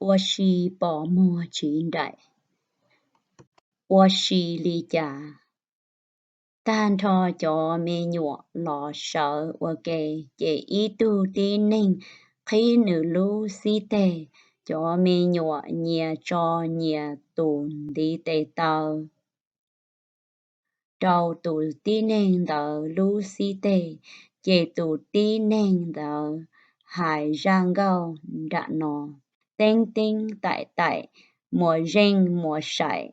Ua si pos muag tsis nraim. Ua si li cas? Tag nrho cov me nyuam los sawv ua ke, ces ib tug tib neeg qhib nws lub xib teg. Cov me nyuam nyias tso nyias tus ntiv tes taw rau tus tib neeg ntawd lub xib teg, ces tus tib neeg ntawd hais zaj nkauj nram no: Teeb teeb taim taim, muas zeej muas saim,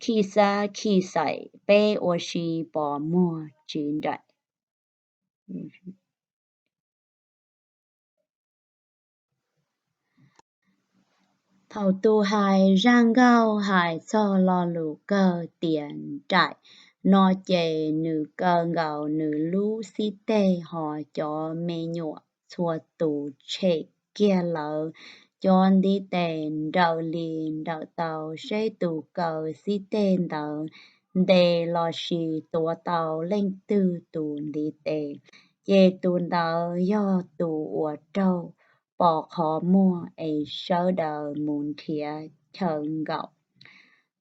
khij xab khij xaim, peb ua si pos muag tsis nraim. Thaum tus hais zaj nkauj hais txog lo lus kawg tias nraim no, ces nws kaw nkaus nws lub xib teg, hos cov me nyuam txhua tus tshem kiag lawv cov ntiv tes nrawm li nrawm tau, seb tus kaw xib teg ntawd ntes lossis tuav tau leej twg tus ntiv tes. Ces tus ntawd yog tus uas raug pos qhov muag es sawv daws mus nrhiav chaw nkaum.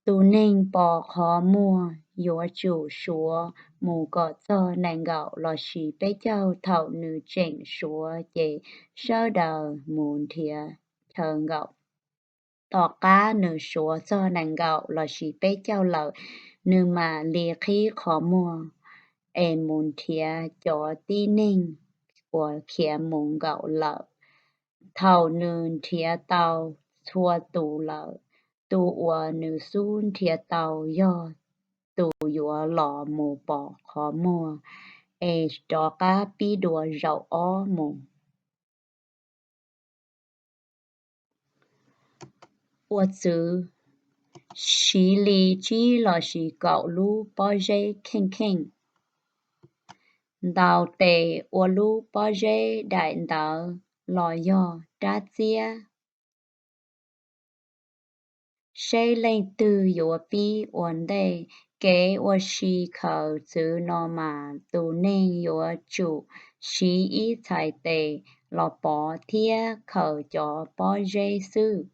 Tus neeg pos qhov muag yuav tsum suav mus kom txog nees nkaum lossis peb caug. Thaum nws tseem suav, ces sawv daws mus nrhiav chaw nkaum. Tom qab nws suav txog nees nkaum lossis peb caug lawm, nws mam li qhib qhov muag es mus nrhiav cov tib neeg uas khiav mus nkaum lawm. Thaum nws nrhiav tau txhua tus lawm, tus uas nws xub nrhiav tau yog tus yuav los mus pos qhov muag es rov qab pib dua zaum ob mus. Ua txwv: Siv li tsib lossis kaum lub pob zeb kheej kheej. Ntaus tes ua lub pob zeb daim ntawv los yog rab txiab, seb leej twg yuav pib ua ntej. Kev ua si khaws txwv no mas tus neeg yuav tsum siv ib txhais tes los pov thiab khaws cov pob zeb xwb.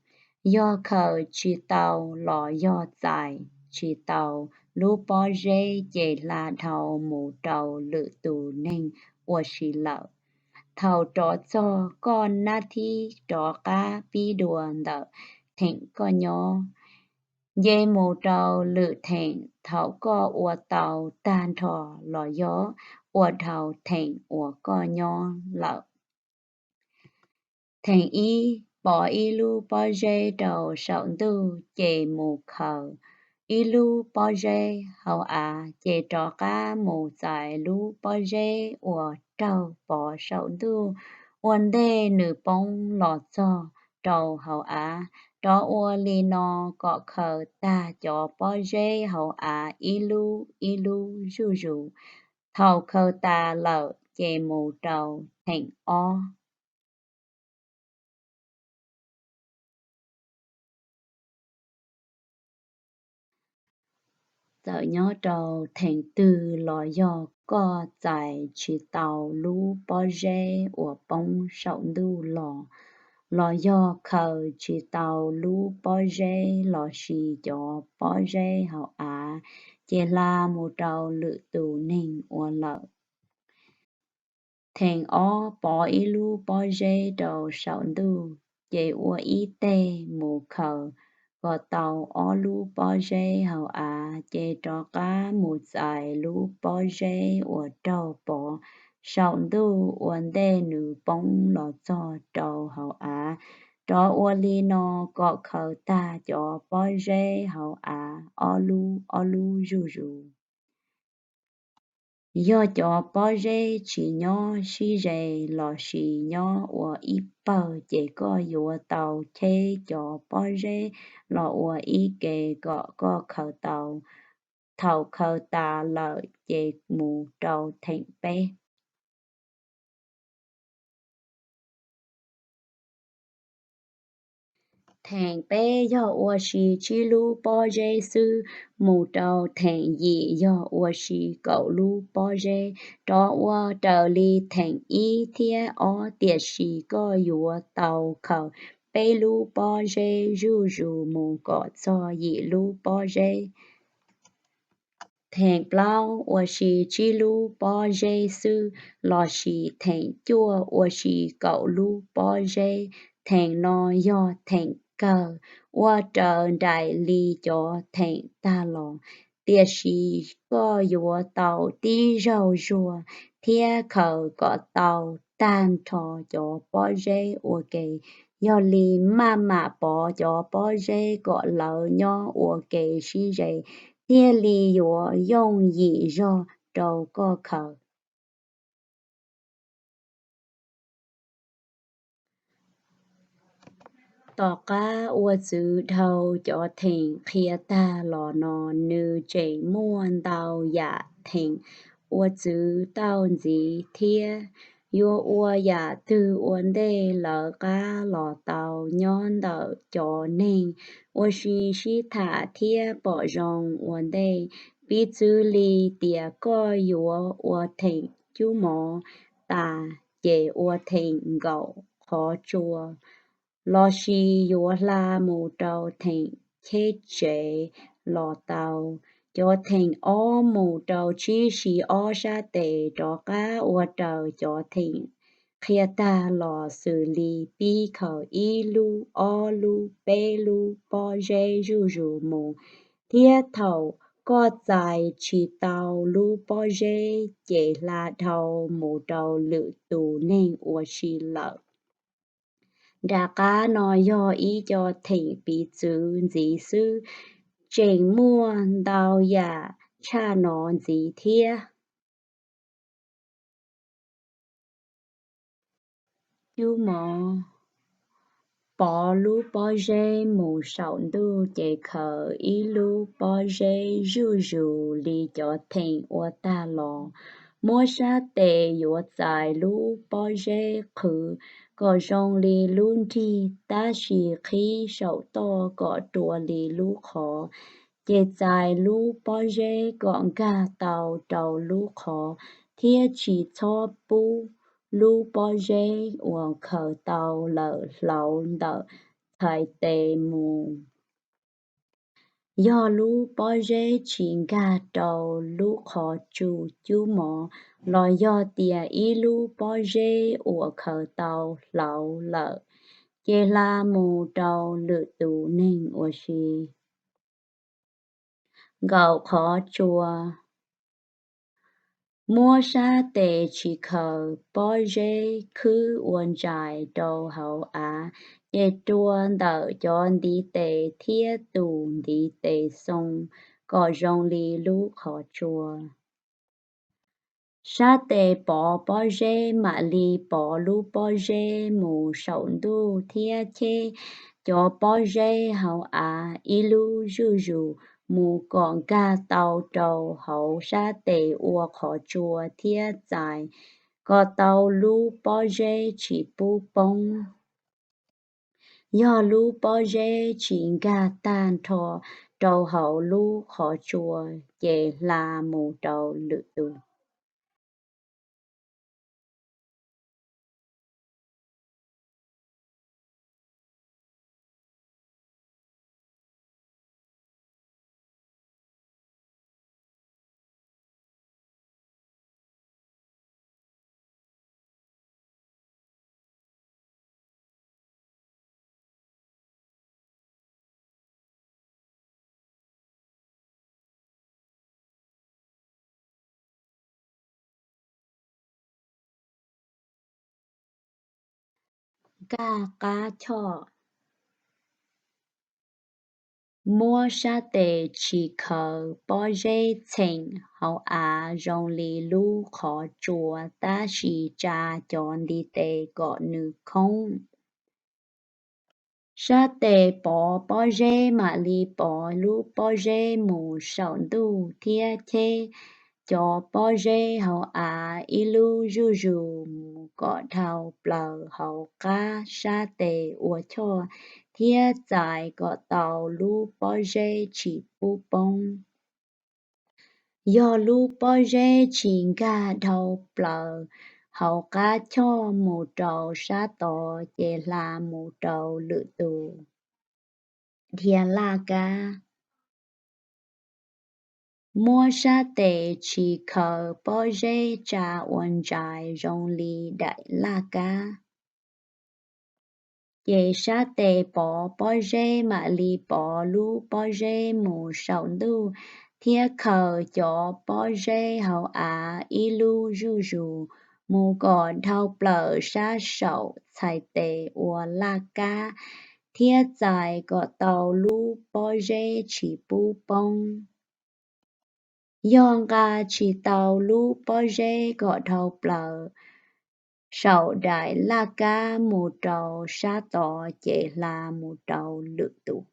Yog khaws tsis tau los yog txais tsis tau lub pob zeb, ces hla dhau mus rau lwm tus neeg ua si lawm. Thaum rov txog, koj nab thib rov qab pib dua ntawm theem koj nyob. Nce mus rau lwm theem thaum koj ua tau tag nrho los yog ua dhau theem uas koj nyob lawm. Theem ib, pov ib lub pob zeb rau saum ntuj, ces mus khaws ib lub pob zeb hauv av, ces rov qab mus txais lub pob zeb uas raug pov saum ntuj ua ntej nws poob los txog rau hauv av. Rov ua li no kom khaws tag cov pob zeb hauv av ib lub ib lub zuj zus. Thaum khaws tas lawm, ces mus rau theem ob. Txawm nyob rau theem twg los yog koj txais tsis tau lub pob zeb uas poob saum ntuj los, los yog khaws tsis tau lub pob zeb lossis cov pob zeb hauv av, ces hla mus rau lwm tus neeg ua lawm. Theem ob, pov ib lub pob zeb rau saum ntuj, ces ua ib teg mus khaws kom tau ob lub pob zeb hauv av, ces rov qab mus txais lub pob zeb uas raug pov saum ntuj ua ntej nws poob los txog rau hauv av. Rov ua li no kom khaws tag cov pob zeb hauv av ob lub ob lub zuj zus. Yog cov pob zeb tsis nyob sib ze lossis nyob ua ib pawg, ces koj yuav tau cheb cov pob zeb los ua ib ke kom koj khaws tau. Thaum khaws tas lawm, ces mus rau theem peb. Theem peb yog ua si tsib lub pob zeb xwb, mus rau theem yim yog ua si kaum lub pob zeb. Rov ua raws li theem ib thiab ob, tiam sis koj yuav tau khaws peb lub pob zeb zuj zus mus kom txog yim lub pob zeb. Theem plaub ua si tsib lub pob zeb xwb, lossis theem cuaj ua si kaum lub pob zeb. Theem no yog theem kawg uas raws nraim li cov theem tag los, tiam sis koj yuav tau tib zaug zuag thiab khaws kom tau tag nrho cov pob zeb ua ke. Yog li maj mam pov cov pob zeb kom lawv nyob ua ke sib ze, thiaj li yuav yooj yim zog rau koj khaws. Tom qab ua txwv dhau cov theem qhia tag los no, nws tseem muaj ntau yam theem ua txwv tau ntxiv thiab. Yuav ua yam twg ua ntej lawv qab los tau nyob ntawm cov neeg ua si sib tham thiab pom zoo ua ntej. Piv txwv li tias koj yuav ua theem cub mov tas ces ua theem nkaum qhov tsua, lossis yuav hla mus rau theem cheb tsev los tau. Cov theem ob mus rau tsib si ob sab tes rov qab ua raws cov theem qhia tag los xws li pib khaws ib lub, ob lub, peb lub pob zeb zuj zus mus, thiab thaum koj txais tsis tau lub pob zeb ces hla dhau mus rau lwm tus neeg ua si lawm. Nram qab no yog ib co theem piv txwv ntxiv xwb, tseem muaj ntau yam tshaj no ntxiv thiab. Cub mov. Pov lub pob zeb mus saum ntuj ces khaws ib lub pob zeb zuj zus li cov theem ua tag los. Muab sab tes yuav txais lub pob zeb qhwv kom zoo li lub nrig, tab sis qhib saum toj kom rua li lub qhov, ces txais lub pob zeb kom nkag tau rau lub qhov, thiab tsis txhob pub lub pob zeb uas khaws tau lawm hlauv ntawm txhais tes mus. Yog lub pob zeb tsis nkag rau lub qhov tsua cub mov, los yog tias ib lub pob zeb uas khaws tau hlauv lawm, ces hla mus rau lwm tus neeg ua si. Nkaum qhov tsua. Muab sab tes tsis khaws pob zeb khwb ua ntsais rau hauv av, ces rua ntawm cov ntiv tes thiab tus ntiv tes xoo kom zoo li lub qhov tsua. Sab tes pov pob zeb mam li pov lub pob zeb mus saum ntuj thiab cheb cov pob zeb hauv av ib lub zuj zus mus kom nkag tau rau hauv sab tes ua qhov tsua thiab txais kom tau lub pob zeb tsis pub poob. Yog lub pob zeb tsis nkag tag nrho rau hauv lub qhov tsua, ces hla mus rau lwm tus. Nkag qab choj. Muab sab tes tsis khaws pob zeb txheem hauv av zoo li lub qhov tsua, tab sis tsa cov ntiv tes kom nws khoob. Sab tes pov pob zeb mam li pov lub pob zeb mus saum ntuj thiab cheb cov pob zeb hauv av ib lub zuj zus mus kom dhau plaws hauv qab sab tes ua choj thiab txais kom tau lub pob zeb tsis pub poob. Yog lub pob zeb tsis nkag dhau plaws hauv qab choj mus rau sab tod ces hla mus rau lwm tus. Dhia laj kab. Muab sab tes tshis khaws pob zeb tsa ua ntsais zoo li daim laj kab. Ces sab tes pov pob zeb mam li pov lub pob zeb mus saum ntuj thiab khaws cov pob zeb hauv av ib lub zuj zus mus kom dhau plaws sab saum txhais tes ua laj kab thiab txais kom tau lub pob zeb tsis pub poob. Yog nqa tsis tau lub pob zeb kom dhau plaws saum daim laj kab mus rau sab tod ces hla mus rau lwm tus.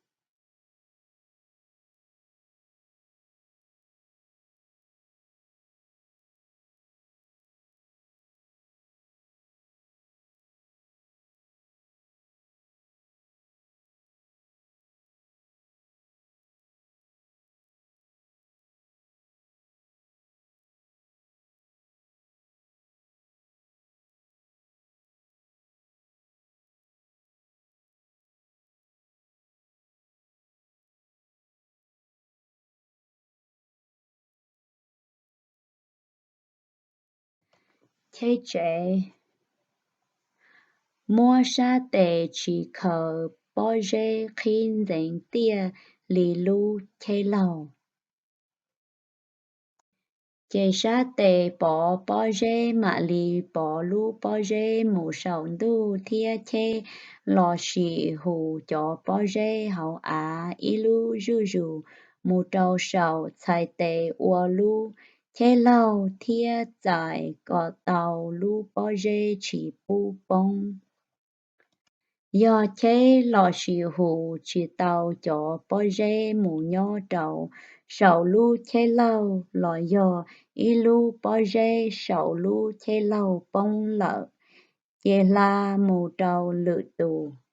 Cheb tsev. Muab sab tes tshis khaws pob zeb qhib ntxeev tiaj li lub cheb laug. Ces sab tes pov pob zeb mam li pov lub pob zeb mus saum ntuj thiab cheb los sim hus cov pob zeb hauv av ib lub zuj zus mus rau saum txhais tes ua lub cheb laug thiab txais kom tau lub pob zeb tsis pub poob. Yog cheb los sim hus tsis tau cov pob zeb mus nyob rau saum lub cheb laug los yog ib lub pob zeb saum lub cheb laug poob lawm, ces hla mus rau lwm tus.